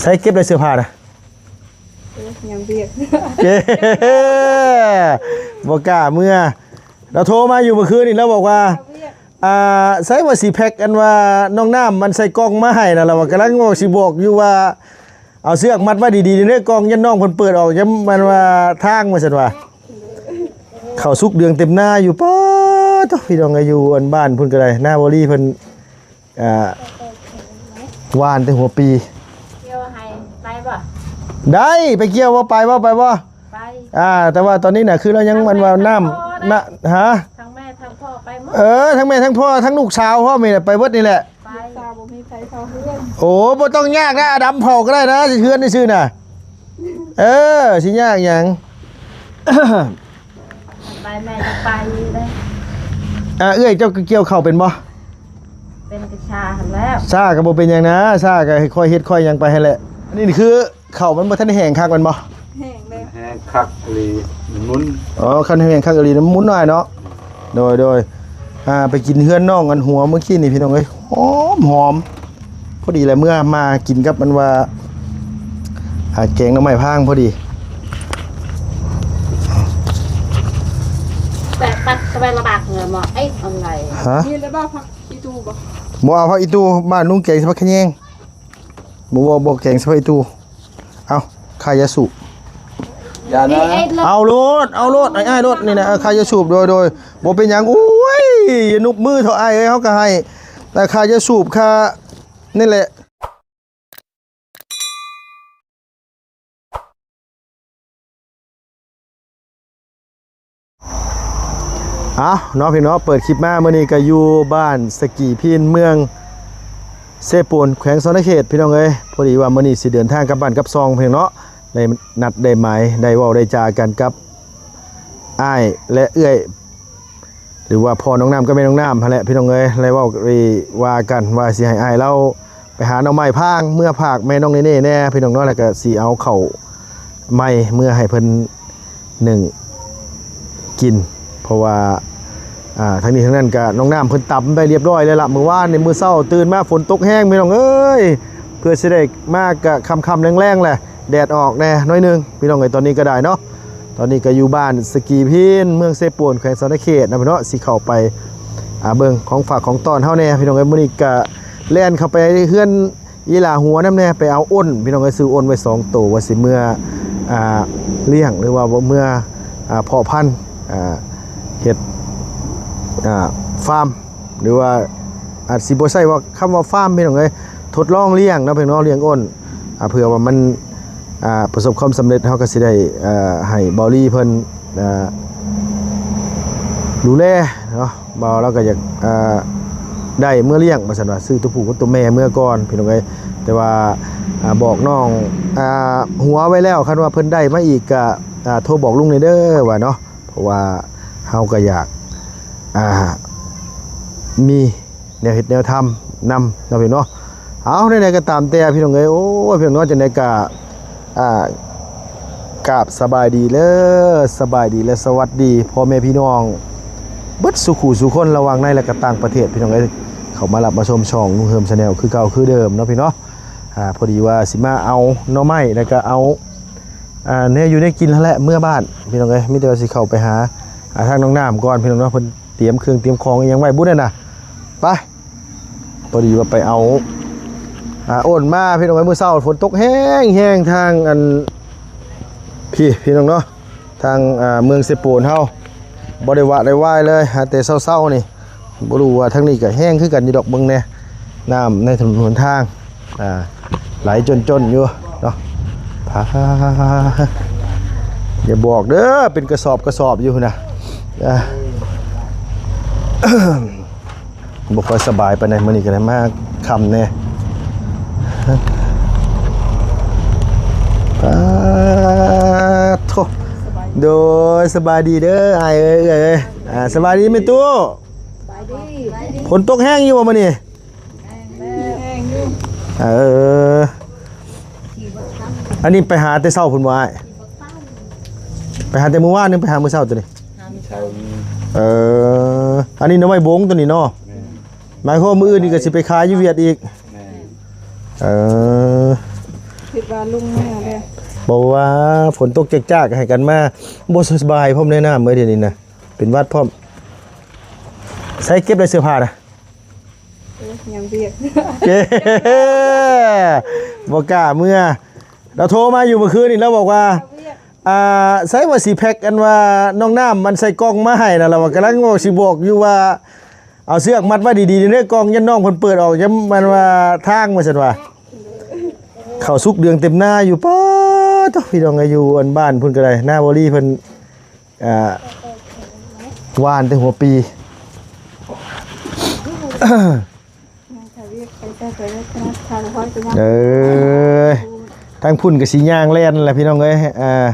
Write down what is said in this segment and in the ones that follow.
ໃສເກັບໄດ້ເສື້ອຜ້ານະ? ເອີ ຍັງວຽກ ບໍ່ກ້າເມືອ. ລາວໂທມາຢູ່ມື້ຄືນນີ້ ລາວບອກວ່າ ເອົາວຽກ ອ່າ ໃສວ່າຊິແພັກ ອັນວ່ານ້ອງນ້ຳມັນໃສ່ກ່ອງມາໃຫ້ນະ. ລາວວ່າກຳລັງບອກ ຊິບອກຢູ່ວ່າ ເອົາເຊືອກມັດໄວ້ດີໆ ໃນກ່ອງ ຢ້ານນ້ອງເພິ່ນເປີດອອກ ຢ້ານມັນວ່າທາງ ວ່າຊັ້ນວ່າ. ເຂົ້າສຸກເດືອງເຕັມນາຢູ່. ປາດໂທ້ ພີ່ນ້ອງເອີຍ ຢູ່ອັນບ້ານພຸ້ນກໍໄດ້ ນາບໍລີເພິ່ນ ອ່າ ຫວ່ານແຕ່ຫົວປີ. ກ່ຽວໃຫ້ໄປບໍ່? ໄດ້ ໄປກ່ຽວບໍ່? ໄປບໍ່? ໄປບໍ່? ໄປ ອ່າ ແຕ່ວ່າຕອນນີ້ນະ ຄືລາວຍັງ ທັງແມ່ ອັນວ່ານ້ຳ ທັງພໍ່ນະ ນະ ຮະ? ທັງແມ່ທັງພໍ່ໄປໝົດ. ເອີ ທັງແມ່ທັງພໍ່ ທັງລູກສາວພ້ອມນີ້ແຫຼະ ໄປເບິດນີ້ແຫຼະ. ໄປ ລູກສາວບໍ່ມີໃຜເຝົ້າເຮືອນ. ໂອ້ ບໍ່ຕ້ອງຍາກນະ ອາດຳເຝົ້າກໍໄດ້ນະ ເຮືອນຊື່ໆນະ. ເອີ ຊິຍາກຫຍັງ? ໄປແມ່ກໍໄປເດ້. ອ່າ ເອື້ອຍເຈົ້າກໍກ່ຽວເຂົ້າເປັນບໍ່? ເປັນກະຊາຫັ້ນແຫຼ້ວ. ຊາກໍບໍ່ເປັນຫຍັງນະ ຊາກໍຄ່ອຍເຮັດຄ່ອຍຫຍັງໄປຫັ້ນແຫຼະ. ອັນນີ້ຄືເຂົ້າມັນບໍ່ທັນໄດ້ແຫ້ງຄັກແມ່ນບໍ່? ແຫ້ງເລີຍ ແຫ້ງຄັກອີ່ຫຼີ ມັນໝຸ່ນ. ອໍ ຄັນແຫ້ງຄັກອີ່ຫຼີມັນໝຸ່ນໜ້ອຍເນາະ. ໂດຍ ໂດຍ ອ່າ ໄປກິນເຮືອນນ້ອງອັນຫົວມື້ກີ້ນີ້ ພີ່ນ້ອງເອີຍ ຫອມໆ. ພໍດີແຫຼະ ເມື່ອມາກິນກັບອັນວ່າ ອ່າ ແກງໜໍ່ໄມ້ພາງພໍດີ. ແບບປັດກະແບລະບາກເງິນບໍ່? ເອີຍ ອັນໃດ? ຮະ? ມີແລ້ວບໍ່ ຜັກອີ່ຕູບໍ່? ບໍ່ເອົາຜັກອີ່ຕູ ບ້ານລຸງແກງໃສ່ຜັກຂະແຍງ. ບໍ່ ບໍ່ ບໍ່ແກງໃສ່ຜັກອີ່ຕູ. ເອົາ ຄ່າຢາສູບ. ຢ່ານະ. ເອົາໂລດ ເອົາໂລດ ອ້າຍໆໂລດນີ້ນະ ເອີ ຄ່າຢາສູບ. ໂດຍ ໂດຍ ບໍ່ເປັນຫຍັງ. ໂອ້ຍ ຢ່ານຸບມືເຖາະອ້າຍເອີຍ ເຮົາກໍໃຫ້ ແຕ່ຄ່າຢາສູບ ຄ່າ ນີ້ແຫຼະ. ເອົາເນາະ ພີ່ນ້ອງເນາະ ເປີດຄລິບມາມື້ນີ້ກໍຢູ່ບ້ານສະກີພີນ ເມືອງເຊໂປນ ແຂວງສະຫວັນນະເຂດ ພີ່ນ້ອງເອີຍ. ພໍດີວ່າມື້ນີ້ຊິເດີນທາງກັບບ້ານກັບຊ່ອງ ພີ່ນ້ອງເນາະ ໄດ້ນັດໄດ້ໝາຍ ໄດ້ເວົ້າໄດ້ຈາກັນກັບອ້າຍ ແລະ ເອື້ອຍ ຫຼືວ່າພໍ່ນ້ອງນ້ຳກັບແມ່ນ້ອງນ້ຳຫັ້ນແຫຼະ ພີ່ນ້ອງເອີຍ. ໄດ້ເວົ້າ ໄດ້ວ່າກັນວ່າຊິໃຫ້ອ້າຍລາວໄປຫາໜໍ່ໄມ້ພາງເມືອຝາກແມ່ນ້ອງເນເນ່ແດ່ ພີ່ນ້ອງເນາະ ແລ້ວກໍຊິເອົາເຂົ້າໃໝ່ເມືອໃຫ້ເພິ່ນໜຶ້ງກິນ ເພາະວ່າ ອ່າ ທັງນີ້ທັງນັ້ນກໍນ້ອງນ້ຳເພິ່ນຕຳໄປຮຽບຮ້ອຍແລ້ວລະ ມື້ວານນີ້. ມື້ເຊົ້າຕື່ນມາຝົນຕົກແຮງ ພີ່ນ້ອງເອີຍ ເພື່ອຊິໄດ້ມາກໍຄ່ຳໆແລງໆແຫຼະ ແດດອອກແດ່ໜ້ອຍໜຶ່ງ ພີ່ນ້ອງເອີຍ. ຕອນນີ້ກໍໄດ້ເນາະ ຕອນນີ້ກໍຢູ່ບ້ານສະກີພີນ ເມືອງເຊໂປນ ແຂວງສະຫວັນນະເຂດນະພີ່ນ້ອງເນາະ ຊິເຂົ້າໄປ ອ່າ ເບິ່ງຂອງຝາກຂອງຕ້ອນເຮົາແດ່ ພີ່ນ້ອງເອີຍ. ມື້ນີ້ກະແລ່ນເຂົ້າໄປເຮືອນອີຫຼ້າຫົວນຳແດ່ ໄປເອົາອົນ ພີ່ນ້ອງເອີຍ ຊື້ອົນໄວ້ສອງໂຕ ວ່າຊິເມືອ ອ່າ ລ້ຽງ ຫຼືວ່າເມືອ ອ່າ ເພາະພັນ ອ່າ ເຮັດ ອ່າ ຟາມ ຫຼືວ່າອາດຊິບໍ່ໃຊ້ວ່າ ຄຳວ່າຟາມ ພີ່ນ້ອງເອີຍ ທົດລອງລ້ຽງເນາະ ພີ່ນ້ອງ ລ້ຽງອົນ ອ່າ ເພື່ອວ່າມັນ ອ່າ ປະສົບຄວາມສຳເລັດ ເຮົາກໍຊິໄດ້ ເອີ ໃຫ້ເບົາລີເພິ່ນ ອ່າ ດູແລເນາະ. ເບົາລາວກໍຢາກ ອ່າ ໄດ້ເມືອລ້ຽງວ່າຊັ້ນວ່າ ຊື້ຕົວຜູ້ກັບຕົວແມ່ເມືອກ່ອນ ພີ່ນ້ອງເອີຍ. ແຕ່ວ່າ ອ່າ ບອກນ້ອງ ອ່າ ຫົວໄວ້ແລ້ວ ຄັນວ່າເພິ່ນໄດ້ມາອີກກໍ ອ່າ ໂທບອກລຸງແດ່ເດີວ່າເນາະ ເພາະວ່າເຮົາກໍຢາກ ອ່າ ມີ ແນວເຮັດແນວທຳນຳເນາະພີ່ນ້ອງເນາະ. ເອົາ ແນວໃດກໍຕາມແຕ່ພີ່ນ້ອງເອີຍ ໂອ້ຍ ພີ່ນ້ອງເນາະ ຈັ່ງໃດກໍ ອ່າ ກາບສະບາຍດີເດີ ສະບາຍດີ ແລະ ສະຫວັດດີພໍ່ແມ່ພີ່ນ້ອງເບິດສູ່ຄູ່ສູ່ຄົນ ລະຫວ່າງໃນ ແລະ ກໍຕ່າງປະເທດ ພີ່ນ້ອງເອີຍ ເຂົ້າມາຮັບມາຊົມຊ່ອງ ນຸ່ງເຮີມ Channel ຄືເກົ່າຄືເດີມເນາະພີ່ນ້ອງ. ອ່າ ພໍດີວ່າຊິມາເອົາໜໍ່ໄມ້ ແລ້ວກໍເອົາ ອ່າ ແນວຢູ່ແນວກິນຫັ້ນແຫຼະເມືອບ້ານ ພີ່ນ້ອງເອີຍ. ມີແຕ່ວ່າຊິເຂົ້າໄປຫາ ອ່າ ທາງນ້ອງນ້ຳກ່ອນ ພີ່ນ້ອງເນາະ ເພິ່ນຕຽມເຄື່ອງຕຽມຂອງອີ່ຫຍັງໄວ້ບຸນນັ້ນນະ. ໄປ ພໍດີວ່າໄປເອົາ ອ່າ ໂອນມາ ພີ່ນ້ອງເອີຍ. ມື້ເຊົ້າຝົນຕົກແຮງໆ ທາງອັນ ພີ່ ພີ່ນ້ອງເນາະ ທາງ ອ່າ ເມືອງເຊໂປນເຮົາ ບໍ່ໄດ້ວະໄດ້ວາຍເລີຍ ຫາແຕ່ເຊົ້າໆນີ້. ບໍ່ຮູ້ວ່າທາງນີ້ກໍແຮງຄືກັນຢູ່ດອກ ເບິ່ງແດ່ ນ້ຳໃນຖະໜົນຫົນທາງ ອ່າ ໄຫຼຈົນໆຢູ່ເນາະ. ພາ ຢ່າບອກເດີ ເປັນກະສອບກະສອບຢູ່ພຸ້ນນະ. ອ່າ ບໍ່ຄ່ອຍສະບາຍປານໃດ ມື້ນີ້ກໍໄດ້ມາຄ່ຳແດ່. ປາໂທ້ ໂດຍ ສະບາຍດີເດີອ້າຍເອີຍ ເອື້ອຍເອີຍ. ອ່າ ສະບາຍດີແມ່ຕູ້. ຝົນຕົກແຮງຢູ່ບໍ່ມື້ນີ້? ແຮງຢູ່. ເອີ ອັນນີ້ໄປຫາແຕ່ເຊົ້າພຸ້ນບໍ່ອ້າຍ? ໄປຫາແຕ່ມື້ວານ ຫຼືໄປຫາມື້ເຊົ້າຕົວນີ້? ເອີ ອັນນີ້ໜໍ່ໄມ້ບົງຕົວນີ້ເນາະ. ແມ່ນ. ໝາຍຄວາມວ່າມື້ອື່ນນີ້ກໍຊິໄປຂາຍຢູ່ຫວຽດອີກ. ແມ່ນ. ເອີ ວ່າລຸງເມືອເດ້ ບໍ່ວ່າຝົນຕົກຈາກໆ ໃຫ້ກັນມາ ບໍ່ສະບາຍພ້ອມແນ່ນາເອີຍ ດຽວນີ້ນະ ເປັນຫວັດພ້ອມ. ໃສ່ເກັບໄດ້ເສື້ອຜ້ານະ? ເອີ ຍັງວຽກ ເອີ ບໍ່ກ້າເມືອ. ລາວໂທມາຢູ່ມື້ຄືນນີ້ ລາວບອກວ່າ ວຽກ ອ່າ ໃສ່ວ່າຊິແພັກ ອັນວ່ານ້ອງນ້ຳມັນໃສ່ກ່ອງມາໃຫ້ນະ ລາວວ່າກຳລັງເວົ້າ ຊິບອກຢູ່ວ່າ ເອົາເຊືອກມັດໄວ້ດີໆ ໃນເດີ ກ່ອງ ຢ້ານນ້ອງເພິ່ນເປີດອອກ ຢ້ານມັນວ່າທາງ ວ່າຊັ້ນວ່າ. ເຂົ້າສຸກເດືອງເຕັມນາຢູ່ ປາດໂທ້ ພີ່ນ້ອງເອີຍ ຢູ່ອັນບ້ານພຸ້ນກໍໄດ້ ນາບໍລີເພິ່ນ ອ່າ ຫວ່ານແຕ່ຫົວປີ. ເອີ ທາງພຸ້ນກໍຊິຍ່າງແລ່ນແຫຼະ ພີ່ນ້ອງເອີຍ ອ່າ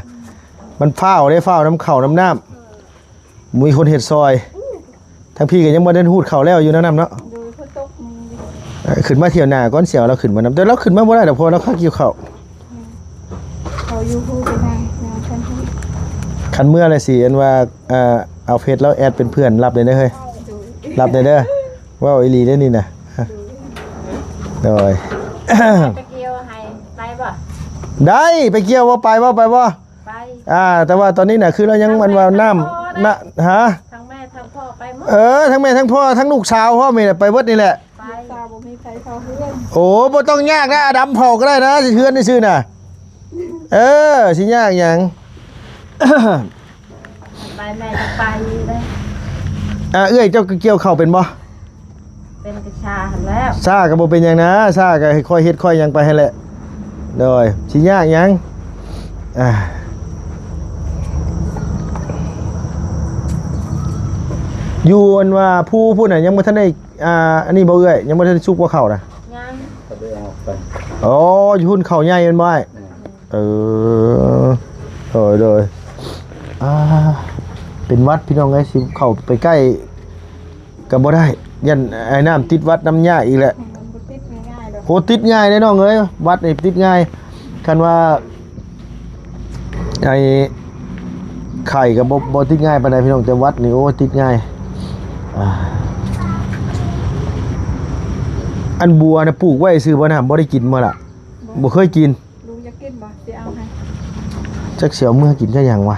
ມັນຟ້າວເດ້ ຟ້າວນຳເຂົ້ານຳນ້ຳ ມີຄົນເຮັດຊ່ອຍ. ທາງພີ້ກໍຍັງບໍ່ໄດ້ຮູດເຂົ້າແລ້ວຢູ່ນະນ້ຳເນາະ. ໂດຍ ຝົນຕົກ ເອີ ຂຶ້ນມາທ່ຽວໜ້າກ່ອນ ຊິເອົາລາວຂຶ້ນມານຳ ແຕ່ລາວຂຶ້ນມາບໍ່ໄດ້ດອກ ເພາະວ່າລາວຄາກ່ຽວເຂົ້າ. ເຂົາຢູ່ຮູ້ໄປນານ ນານຄັນຮູ້ ຄັນເມື່ອລະຊິ ອັນວ່າ ເອີ ເອົາເຟສລາວແອັດເປັນເພື່ອນ ຮັບແດ່ເດີເຮີຍ ໂດຍ ຮັບແດ່ເດີ ເວົ້າອີ່ຫຼີເດ້ນີ້ນະ. ໂດຍ ໂດຍ ໄປກ່ຽວໃຫ້ໄປບໍ່? ໄດ້ ໄປກ່ຽວບໍ່? ໄປບໍ່? ໄປບໍ່? ໄປ ອ່າ ແຕ່ວ່າຕອນນີ້ນະ ຄືລາວຍັງ ອັນວ່ານ້ຳ ນະ ຮະ ທັງແມ່ທັງພໍ່ໄປໝົດ ເອີ ທັງແມ່ທັງພໍ່ ທັງລູກສາວພ້ອມນີ້ແຫຼະ ໄປເບິດນີ້ແຫຼະ ໄປ ລູກສາວບໍ່ມີໃຜເຝົ້າເຮືອນ. ໂອ້ ບໍ່ຕ້ອງຍາກນະ ອາດຳເຝົ້າກໍໄດ້ນະ ເຮືອນຊື່ໆນະ. ເອີ ຊິຍາກຫຍັງ? ໄປແມ່ກໍໄປເດ້. ອ່າ ເອື້ອຍເຈົ້າກໍກ່ຽວເຂົ້າເປັນບໍ່? ເປັນກະຊາຫັ້ນແລ້ວ ຊ້າກໍບໍ່ເປັນຫຍັງນະ ຊ້າກໍຄ່ອຍເຮັດຄ່ອຍຫຍັງໄປຫັ້ນແຫຼະ. ໂດຍ ຊິຍາກຫຍັງ? ອ່າ ຢູ່ອັນວ່າພູພຸ້ນນະ ຍັງບໍ່ທັນໄດ້ ອ່າ ອັນນີ້ບໍ່ເອື້ອຍ? ຍັງບໍ່ທັນໄດ້ສຸກບໍ່ເຂົ້ານະ? ຍັງ ກໍໄດ້ອອກໄປ. ອໍ ຢູ່ພຸ້ນເຂົ້າໃຫຍ່ແມ່ນບໍ່ອ້າຍ? ແມ່ນ. ເອີ ໂດຍ ໂດຍ ອ່າ ເປັນຫວັດພີ່ນ້ອງເອີຍ ຊິເຂົ້າໄປໃກ້ກໍບໍ່ໄດ້ ຢ້ານອ້າຍນ້ຳຕິດຫວັດນຳຍາອີກແຫຼະ. ມັນບໍ່ຕິດງ່າຍໆດອກ. ໂອ້ ຕິດງ່າຍເດ້ນ້ອງເອີຍ ຫວັດນີ້ຕິດງ່າຍ. ຄັນວ່າໄອ້ໄຂ້ກໍບໍ່ ບໍ່ຕິດງ່າຍປານໃດພີ່ນ້ອງ ແຕ່ຫວັດນີ້ ໂອ້ ຕິດງ່າຍ. ອ່າ ອັນບົວນະ ປູກໄວ້ຊື່ບໍ່ນະ ບໍ່ໄດ້ກິນບໍ່ລະ? ບໍ່ ບໍ່ເຄີຍກິນ. ລຸງຢາກກິນບໍ່? ຊິເອົາໃຫ້. ຈັກຊິເອົາເມືອກິນກັບຫຍັງວະ?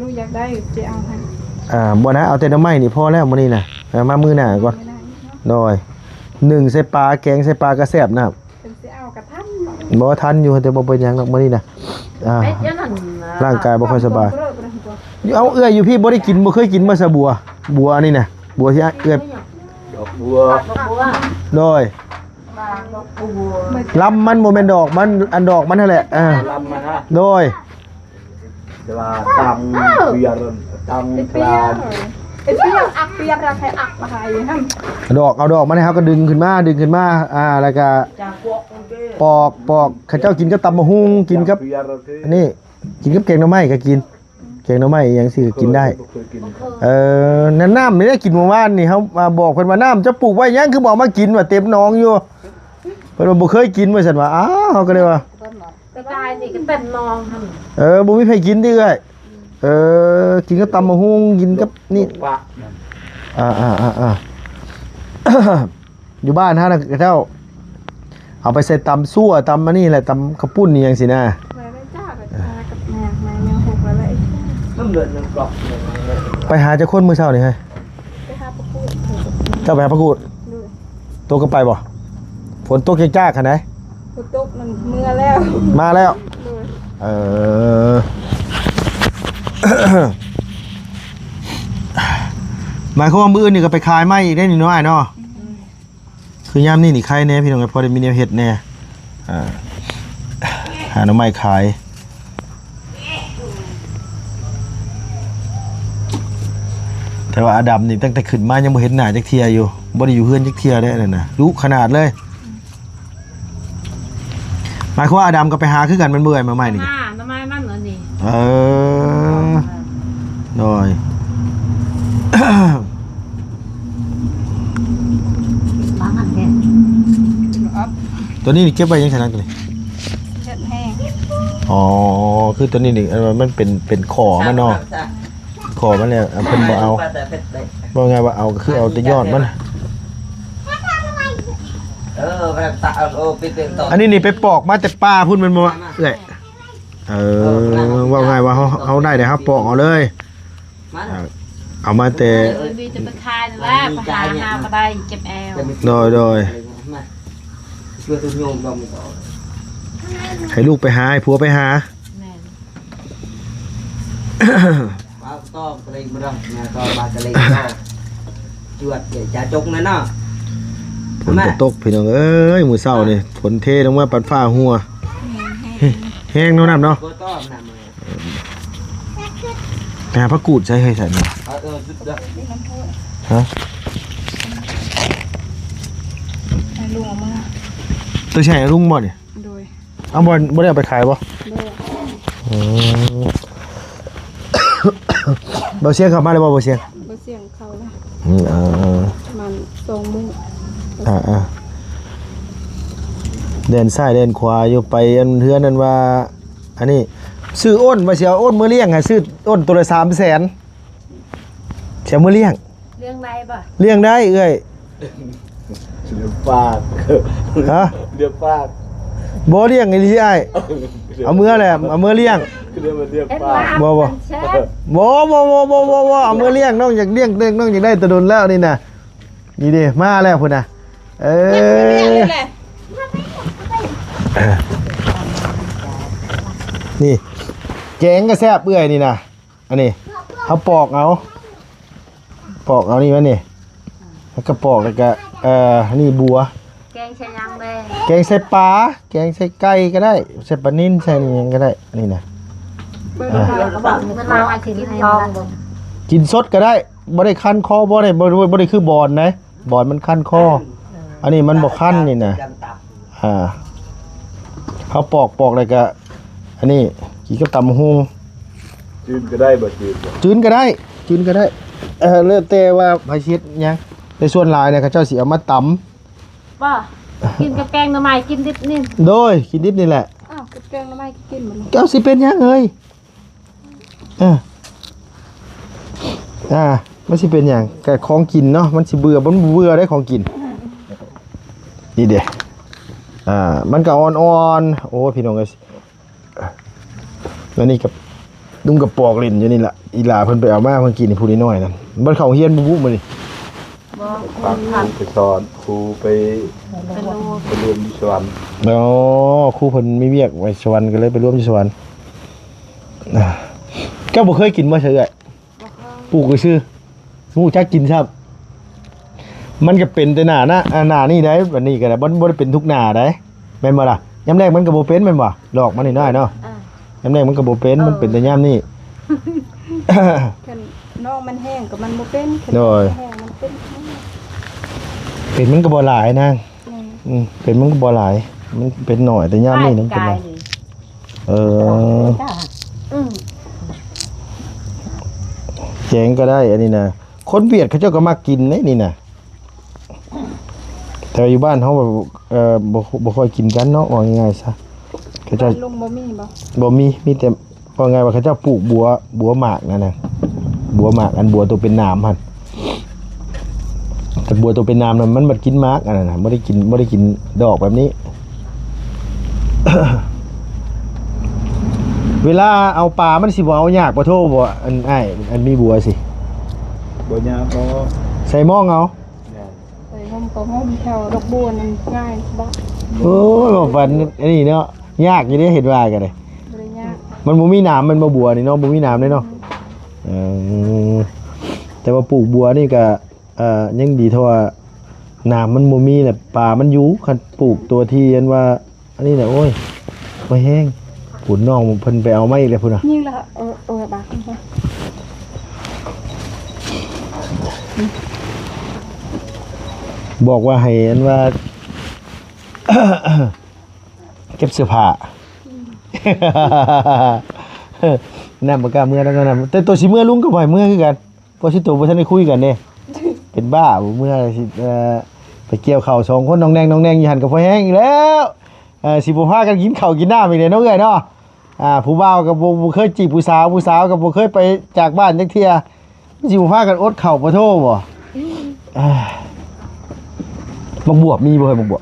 ລຸງຢາກໄດ້ ຊິເອົາໃຫ້. ອ່າ ບໍ່ນະ ເອົາແຕ່ໜໍ່ໄມ້ນີ້ພໍແລ້ວມື້ນີ້ນະ. ເອີ ມາມື້ໜ້າກ່ອນ. ມື້ໜ້າອີກເນາະ. ໂດຍ ໜຶ້ງໃສ່ປາ ແກງໃສ່ປາກໍແຊບນະ. ເພິ່ນຊິເອົາກໍທັນ. ບໍ່ທັນຢູ່ ແຕ່ບໍ່ເປັນຫຍັງດອກມື້ນີ້ນະ. ອ່າ ເຮັດຫຍັງນັ້ນ ຮ່າງກາຍບໍ່ຄ່ອຍສະບາຍ. ເອົາ ເອື້ອຍຢູ່ພີ້ບໍ່ໄດ້ກິນ ບໍ່ເຄີຍກິນບໍ່ຊະບົວ? ບົວນີ້ນະ ບົວທີ່ເອື້ອຍ ດອກບົວ. ໂດຍ. ລຳມັນບໍ່ແມ່ນດອກມັນ ອັນດອກມັນຫັ້ນແຫຼະ. ອ່າ ລຳມັນຮະ. ໂດຍ ແຕ່ວ່າຕັ້ງເປີຍ ຕັ້ງ ເປັນເປີຍ ຕາມ ເປັນເປີຍ ອັກເປີຍ ໃຫ້ອັກມາໃຫ້ຫັ້ນ. ດອກ ເອົາດອກມັນໃຫ້ເຮົາກໍດຶງຂຶ້ນມາ ດຶງຂຶ້ນມາ ອ່າ ແລ້ວກໍປອກ ປອກ ເຂົາເຈົ້າກິນກັບຕຳບັກຫຸ່ງ ກິນກັບ ເປີຍ ອັນນີ້ ກິນກັບແກງໜໍ່ໄມ້ກໍກິນ. ແກງໜໍ່ໄມ້ອີ່ຫຍັງຊີ້ກໍກິນໄດ້. ບໍ່ເຄີຍກິນ. ເອີ ນ້ຳ ນ້ຳນີ້ໄດ້ກິນມື້ວານນີ້ ເຮົາ ອ່າ ບອກເພິ່ນວ່າ ນ້ຳເຈົ້າປູກໄວ້ຫຍັງ ຄືບໍ່ເອົາມາກິນ ວ່າເຕັມໜອງຢູ່. ເພິ່ນວ່າບໍ່ເຄີຍກິນ ວ່າຊັ້ນວ່າ. ອ້າວ ເຮົາກໍເລີຍວ່າ ແຕ່ກາຍນີ້ກໍເຕັມໜອງຫັ້ນ. ເອີ ບໍ່ມີໃຜກິນຕິເອື້ອຍ? ເອີ ກິນກັບຕຳບັກຫຸ່ງ ກິນກັບນີ້. ອ່າ ອ່າ ອ່າ ອ່າ ຢູ່ບ້ານຫັ້ນນະ ເຂົາເຈົ້າເອົາໄປໃສ່ຕຳຊົ່ວ ຕຳອັນນີ້ແຫຼະ ຕຳເຂົ້າປຸ້ນອີ່ຫຍັງຊີ້ນະ. ໄປຫາຈັກຄົນມື້ເຊົ້ານີ້ເຮີ້ຍ? ໄປຫາປາກູດ. ເຈົ້າໄປຫາປາກູດ? ໂຕກໍໄປບໍ່? ຝົນຕົກຈາກໆ ຫັ້ນໃດ໋. ຝົນຕົກມັນເມືອແລ້ວ ມາແລ້ວ. ເອີ ໝາຍຄວາມວ່າມື້ອື່ນນີ້ກໍໄປຂາຍໄມ້ອີກໄດ໋ນີ້ເນາະ ອ້າຍເນາະ. ຄືຍາມນີ້ນີ້ໄຄແດ່ພີ່ນ້ອງເອີຍ ພໍໄດ້ມີແນວເຮັດແດ່ ອ່າ ຫາໜໍ່ໄມ້ຂາຍ. ແຕ່ວ່າອາດຳນີ້ຕັ້ງແຕ່ຂຶ້ນມາຍັງບໍ່ເຫັນໜ້າຈັກເທື່ອຢູ່ ບໍ່ໄດ້ຢູ່ເຮືອນຈັກເທື່ອເດ້ ອັນນັ້ນນະ ດຸຂະໜາດເລີຍ. ໝາຍຄວາມວ່າອາດຳກໍໄປຫາຄືກັນແມ່ນບໍ່ເອື້ອຍ ມາໄມ້ນີ້? ຫາໜໍ່ໄມ້ມັນອັນນີ້. ເອີ ໂດຍ. ຕົວນີ້ນີ້ເກັບໄວ້ຫຍັງຊັ້ນນະ ຕົວນີ້? ເຮັດແຫ້ງ. ອໍ ຄືຕົວນີ້ນີ້ ອັນວ່າມັນເປັນ ເປັນຂໍ້ມັນເນາະ. ຂໍມາແລ້ວ ເພິ່ນບໍ່ເອົາ ເວົ້າງ່າຍວ່າເອົາກໍຄືເອົາແຕ່ຍອດມັນ. ເອີ ແບບຕາ ເອີ ເປັນ ເປັນຕອນ ອັນນີ້ນີ້ໄປປອກມາແຕ່ປ່າພຸ້ນແມ່ນບໍ່ເອື້ອຍ? ເອີ ເວົ້າງ່າຍວ່າເຮົາ ເຮົາໄດ້ແລ້ວເຮົາປອກເອົາເລີຍ ມາ ເອົາມາແຕ່ ເອີ ມີແຕ່ໄປຂາຍນັ້ນແຫຼະ ໄປຫາ ຫາບໍ່ໄດ້ ເຈັບແອວ ໂດຍ ໂດຍ ມາ ຊ່ວຍໂຍມດອກນີ້ ໃຫ້ລູກໄປຫາ ໃຫ້ຜົວໄປຫາ ແມ່ນ ມາຕໍ່ກະເລັງບໍ່ດອກ ມາຕໍ່ມາກະເລັງຕໍ່ ຈວດເດ ຈາຈົກນັ້ນເນາະ ຝົນກໍຕົກ ພີ່ນ້ອງເອີຍ ມື້ເຊົ້ານີ້ຝົນເທລົງມາປານຟ້າຮົ່ວ ແຮງເນາະ ນ້ຳເນາະ ບໍ່ຕ້ອງນຳ ໄປຫາຜັກກູດໃສ່ເຮີ້ຍ ໃສ່ນີ້ ເອີ ເອີ ຈຸດເດີ ຮະ ໃຫ້ລຸງເອົາມາ ໂຕໃສ່ໃຫ້ລຸງບໍ່ນີ້? ໂດຍ ເອົາ ບໍ່ ບໍ່ໄດ້ເອົາໄປຂາຍບໍ່? ໂດຍ ອືມ ບໍ່ສຽງເຂົ້າມາແລ້ວບໍ່? ບໍ່ສຽງ ບໍ່ສຽງເຂົ້າແລ້ວ ອືມ ເອີ ປະມານສອງໂມງ ອ່າ ອ່າ ແລ່ນຊ້າຍແລ່ນຂວາຢູ່ ໄປອັນເຮືອນນັ້ນວ່າ ອັນນີ້ ຊື້ໂອນ ວ່າຊິເອົາໂອນເມືອລ້ຽງ ໃຫ້ຊື້ໂອນໂຕລະສາມແສນ ຊິເອົາເມືອລ້ຽງ ລ້ຽງໄດ້ບໍ່? ລ້ຽງໄດ້ເອື້ອຍ ລ້ຽງປາກ ຮະ? ລ້ຽງປາກ ບໍ່ ລ້ຽງອີ່ຫຼີອ້າຍ ເອົາເມືອແຫຼະ ເອົາເມືອລ້ຽງ ຄືລ້ຽງ ລ້ຽງປາກ ບໍ່ ບໍ່ ບໍ່ ບໍ່ ບໍ່ ບໍ່ ບໍ່ ເອົາເມືອລ້ຽງ ນ້ອງຢາກລ້ຽງ ນ້ອງຢາກໄດ້ແຕ່ດົນແລ້ວນີ້ນະ ນີ້ເດ້ ມາແລ້ວພຸ້ນນະ ເອີ ນີ້ ແກງກໍແຊບເອື້ອຍນີ້ນະ ອັນນີ້ເຮົາປອກເອົາ ປອກເອົານີ້ມານີ້ ແລ້ວກໍປອກ ແລ້ວກໍ ເອີ ນີ້ບົວ ແກງໃສ່ຫຍັງແດ່? ແກງໃສ່ປາ ແກງໃສ່ໄກ່ກໍໄດ້ ໃສ່ປານິນ ໃສ່ນີ້ຫຍັງກໍໄດ້ ນີ້ນະ ເວລາ ເວລາວ່າຊິກິນລອງເບິ່ງ ກິນສົດກໍໄດ້ ບໍ່ໄດ້ຄັນຄໍ ບໍ່ໄດ້ ບໍ່ ບໍ່ ບໍ່ໄດ້ຄືບອນໃດ ບອນມັນຄັນຄໍ ອັນນີ້ມັນບໍ່ຄັນນີ້ນະ ອ່າ ເຮົາປອກ ປອກແລ້ວກະ ອັນນີ້ ກິນກັບຕຳບັກຫຸ່ງ ຈືນກໍໄດ້ບໍ່? ຈືນບໍ່? ຈືນກໍໄດ້ ຈືນກໍໄດ້ ເອີ ແລ້ວແຕ່ວ່າໃຜຊິເຮັດຫຍັງ ແຕ່ສ່ວນຫຼາຍນະ ເຂົາເຈົ້າຊິເອົາມາຕຳ ບໍ່ ກິນກັບແກງໜໍ່ໄມ້ ກິນດິບນີ້ ໂດຍ ກິນດິບນີ້ແຫຼະ ອ້າວ ກັບແກງໜໍ່ໄມ້ກໍກິນໝົດ ເຈົ້າຊິເປັນຫຍັງເອີຍ? ເອີ ອ່າ ມັນຊິເປັນຫຍັງ? ກະຂອງກິນເນາະ ມັນຊິເບື່ອ ມັນບໍ່ເບື່ອໄດ໋ຂອງກິນ ນີ້ເດ້ ອ່າ ມັນກະອ່ອນໆ ໂອ້ ພີ່ນ້ອງເອີຍ ອັນນີ້ກະ ລຸງກະປອກຫຼິ້ນຢູ່ນີ້ລະ ອີຫຼ້າເພິ່ນໄປເອົາມາເມື່ອກີ້ນີ້ ຜູ້ນ້ອຍໆນັ້ນ ບໍ່ໄດ້ເຂົ້າໂຮງຮຽນບໍ່ບຸມື້ນີ້? ບໍ່ ຄູໄປສອນ ຄູໄປ ໄປລວມ ໄປລວມຢູ່ສະຫວັນ ອໍ ຄູເພິ່ນມີວຽກໄປສະຫວັນ ກໍເລີຍໄປລວມຢູ່ສະຫວັນ. ອ່າ ເຈົ້າບໍ່ເຄີຍກິນບໍ່ຊະເອື້ອຍ? ບໍ່ເຄີຍ ປູກຊື່ໆ ບໍ່ຮູ້ຈັກກິນຊ້ຳ. ມັນກໍເປັນແຕ່ໜ້ານະ ອ່າ ໜ້ານີ້ໄດ໋ ບັດນີ້ກໍໄດ້ ບໍ່ ບໍ່ໄດ້ເປັນທຸກໜ້າໄດ໋ ແມ່ນບໍ່ລະ? ຍາມແລ້ງມັນກໍບໍ່ເປັນແມ່ນບໍ່? ດອກມັນນ້ອຍໆເນາະ ອ່າ ຍາມແລ້ງມັນກໍບໍ່ເປັນ ເອີ ມັນເປັນແຕ່ຍາມນີ້. ຄັນນ້ອງມັນແຫ້ງກໍມັນບໍ່ເປັນ ຄັນ ໂດຍ ແຫ້ງມັນເປັນ ເປັນມັນກໍບໍ່ຫຼາຍນາງ. ອືມ ເປັນມັນກໍບໍ່ຫຼາຍ ມັນເປັນໜ້ອຍ ແຕ່ຍາມນີ້ມັນເປັນຫຼາຍ. ເອີ ອືມ ແກງກໍໄດ້ ອັນນີ້ນະ ຄົນຫວຽດເຂົາເຈົ້າກໍມັກກິນເດ້ນີ້ນະ ແຕ່ວ່າຢູ່ບ້ານເຮົາແບບ ເອີ ບໍ່ ບໍ່ຄ່ອຍກິນກັນເນາະ ເວົ້າງ່າຍໆຊະ ເຂົາເຈົ້າ ບ້ານລຸງບໍ່ມີບໍ່? ບໍ່ມີ ມີແຕ່ ເວົ້າງ່າຍວ່າເຂົາເຈົ້າປູກບົວ ບົວໝາກນັ້ນນະ ບົວໝາກ ອັນບົວໂຕເປັນໜາມຫັ້ນ ແຕ່ບົວໂຕເປັນໜາມນັ້ນ ມັນບັດກິນໝາກອັນນັ້ນນະ ບໍ່ໄດ້ກິນ ບໍ່ໄດ້ກິນດອກແບບນີ້. ເວລາເອົາປາ ມັນຊິບໍ່ເອົາຍາກປະໂທບໍ່ ອັນອ້າຍ ອັນມີບົວຊິ? ບໍ່ຍາກດອກ ໃສ່ມອງເອົາ. ໃສ່ຮົ່ມກໍຮົ່ມ ແຖວດອກບົວນັ້ນງ່າຍສະບາຍ. ໂອ້ຍ ບໍ່ຝັນອັນນີ້ເນາະ ຍາກຢູ່ເດ້ ເຮັດວ່າກໍໄດ້ ບໍ່ໄດ້ຍາກ ມັນບໍ່ມີໜາມແມ່ນບໍ່ ບົວນີ້ເນາະ ບໍ່ມີໜາມເດ້ເນາະ. ອືມ ເອີ ແຕ່ວ່າປູກບົວນີ້ກໍ ເອີ ຍັງດີເທົ່າວ່າໜາມມັນບໍ່ມີ ແລະ ປາມັນຢູ່ ຄັນປູກຕົວທີ່ອັນວ່າ ອັນນີ້ນະ ໂອ້ຍ ບໍ່ແຮງ ພຸ້ນນ້ອງເພິ່ນໄປເອົາມາອີກແລ້ວພຸ້ນນະ. ຍິງລະ ເອີ ເອີ ບາດ ບອກວ່າໃຫ້ອັນວ່າ ເກັບເສື້ອຜ້າ ອືມ ນ້ຳບໍ່ກ້າເມືອນຳ ແຕ່ໂຕຊິເມືອ ລຸງກໍບໍ່ໃຫ້ເມືອຄືກັນ. ເພາະຊິໂຕບໍ່ທັນໄດ້ຄຸຍກັນເດ້ ເປັນບ້າບໍ່ ເມື່ອຊິ ເອີ ໄປກ່ຽວເຂົ້າສອງຄົນ ນ້ອງແນງ ນ້ອງແນງຢູ່ຫັ້ນກໍພໍແຮງອີກແລ້ວ. ເອີ ຊິບໍ່ພາກັນກິນເຂົ້າກິນນ້ຳອີກເດ້ເນາະ ເອື້ອຍເນາະ. ອ່າ ຜູ້ບ່າວກໍບໍ່ ບໍ່ເຄີຍຈີບຜູ້ສາວ ຜູ້ສາວກໍບໍ່ເຄີຍໄປຈາກບ້ານຈັກເທື່ອ ຊິບໍ່ພາກັນອົດເຂົ້າປະໂທບໍ່. ອ່າ ໝາກບວບມີບໍ່ເຮີ້ຍ ໝາກບວບ?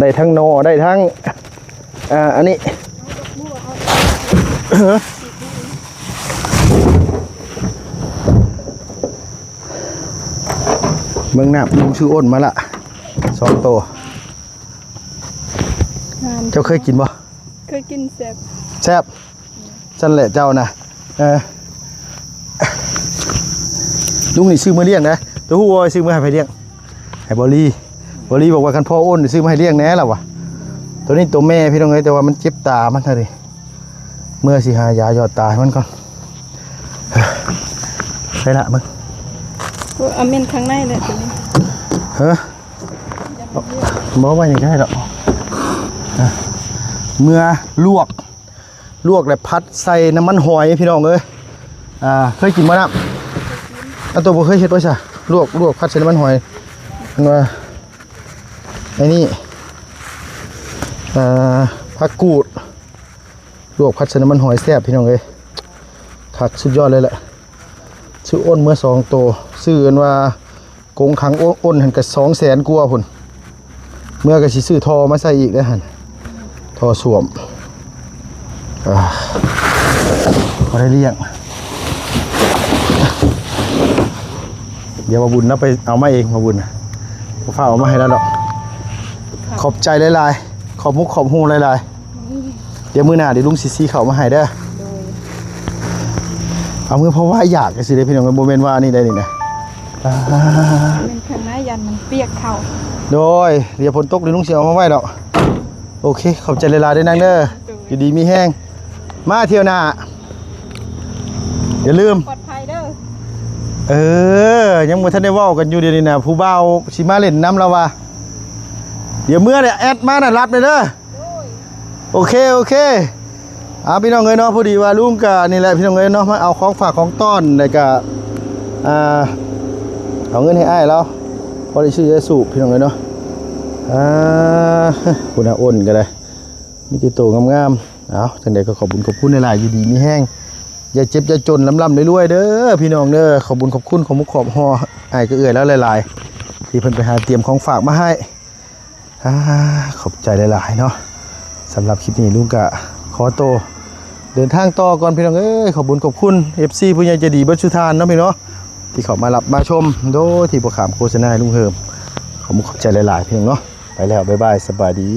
ໄດ້ທັງໜໍ່ ໄດ້ທັງ ອ່າ ອັນນີ້ ເບິ່ງນ້ຳ ລຸງຊື້ໂອນມາລະ ສອງໂຕ. ງາມ. ເຈົ້າເຄີຍກິນບໍ່? ເຄີຍກິນ ແຊບ. ແຊບ? ຊັ້ນແຫຼະເຈົ້ານະ. ເອີ ລຸງນີ້ຊື້ມາລ້ຽງນະ. ເຈົ້າຮູ້ບໍ່ວ່າຊື້ມາໃຫ້ໃຜລ້ຽງ? ໃຫ້ບໍລີ. ບໍລີບອກວ່າຄັນພໍ່ໂອນຊື້ມາໃຫ້ລ້ຽງແດ່ລະວ່າ. ໂຕນີ້ໂຕແມ່ພີ່ນ້ອງເອີຍ ແຕ່ວ່າມັນເຈັບຕາມັນຫັ້ນເດ. ເມືອຊິຫາຢາຢອດຕາໃຫ້ມັນກ່ອນ. ໃສ່ລະເບິ່ງ. ເອົາເມັນຂ້າງໃນແຫຼະໂຕນີ້. ເອີ ບໍ່ ໄວ້ນີ້ກໍໄດ້ດອກ. ອ່ະ ເມືອລວກ ລວກແລ້ວຜັດໃສ່ນ້ຳມັນຫອຍພີ່ນ້ອງເອີຍ. ອ່າ ເຄີຍກິນບໍ່ນ້ຳ? ອັນໂຕບໍ່ເຄີຍເຮັດບໍ່ຊະ? ລວກ ລວກຜັດໃສ່ນ້ຳມັນຫອຍ. ເພິ່ນວ່າ ອັນນີ້ ເອີ ຜັກກູດ ລວກຜັດໃສ່ນ້ຳມັນຫອຍແຊບພີ່ນ້ອງເອີຍ ຄັກສຸດຍອດເລີຍແຫຼະ. ຊື້ໂອນເມືອສອງໂຕ ຊື້ອັນວ່າກົງຂັງໂອ- ໂອນຫັ້ນກໍສອງແສນກວ່າພຸ້ນ. ເມືອກໍຊິຊື້ທໍ່ມາໃສ່ອີກເດ້ຫັ້ນ ທໍ່ສ້ວມ. ອ່າ ບໍ່ໄດ້ລ້ຽງ. ດຽວບ່າວບຸນລາວໄປເອົາມາເອງ ບ່າວບຸນນະ ບໍ່ຟ້າວເອົາມາໃຫ້ລາວດອກ. ຂອບໃຈຫຼາຍໆ ຂອບມຸກຂອບຫູຫຼາຍໆ. ດຽວມື້ໜ້າດຽວລຸງຊິຊື້ເຂົ້າມາໃຫ້ເດີ. ໂດຍ. ເອົາມືເພາະວ່າຢາກຈັ່ງຊີ້ເດ້ພີ່ນ້ອງ ບໍ່ແມ່ນວ່າອັນນີ້ໄດ໋ນີ້ນະ. ອ່າ ແມ່ນຂ້າງໃນ ຢ້ານມັນປຽກເຂົ້າ. ໂດຍ. ດຽວຝົນຕົກດຽວລຸງຊິເອົາມາໄວ້ດອກ. ໂອເຄ ຂອບໃຈຫຼາຍໆເດີນາງເດີ. ໂດຍ. ຢູ່ດີມີແຮງ ມາທ່ຽວໜ້າ ຢ່າລືມ ປອດໄພເດີ. ເອີ ຍັງບໍ່ທັນໄດ້ເວົ້າກັນຢູ່ດຽວນີ້ນະ ຜູ້ບ່າວຊິມາຫຼິ້ນນຳລາວວ່າ. ດຽວເມື່ອແອດມານະ ລັບເດີ. ໂດຍ. ໂອເຄ ໂອເຄ. ອ່າ ພີ່ນ້ອງເອີຍເນາະ ພໍດີວ່າລຸງກະນີ້ແຫຼະພີ່ນ້ອງເອີຍເນາະ ມາເອົາຂອງຝາກຂອງຕ້ອນ ແລ້ວກະ ອ່າ ເອົາເງິນໃຫ້ອ້າຍລາວ ພໍໄດ້ຊື້ຢາສູບພີ່ນ້ອງເອີຍເນາະ. ອ່າ ພຸ້ນນະ ໂອນກໍໄດ້ ມີແຕ່ໂຕງາມໆ. ເອົາ ຈັ່ງໃດກໍຂອບບຸນຂອບຄຸນຫຼາຍໆ ຢູ່ດີມີແຮງ ຢ່າເຈັບຢ່າຈົນ ລ່ຳໆລວຍໆເດີພີ່ນ້ອງເດີ. ຂອບບຸນຂອບຄຸນຂອບມຸກຂອບຫູອ້າຍກັບເອື້ອຍລາວຫຼາຍໆ ທີ່ເພິ່ນໄປຫາຕຽມຂອງຝາກມາໃຫ້. ອ່າ ຂອບໃຈຫຼາຍໆເນາະ. ສຳລັບຄລິບນີ້ລຸງກະຂໍໂຕເດີນທາງຕໍ່ກ່ອນພີ່ນ້ອງເອີຍ. ຂອບບຸນຂອບຄຸນເອັຟຊີຜູ້ໃຫຍ່ໃຈດີເບິດສູ່ທ່ານເນາະພີ່ນ້ອງເນາະ ທີ່ເຂົ້າມາຮັບມາຊົມ ໂດຍທີ່ບໍ່ຂ້າມໂຄສະນາໃຫ້ລຸງເຮີມ. ຂອບຄຸນຂອບໃຈຫຼາຍໆພີ່ນ້ອງເນາະ. ໄປແລ້ວ ບາຍບາຍ ສະບາຍດີ.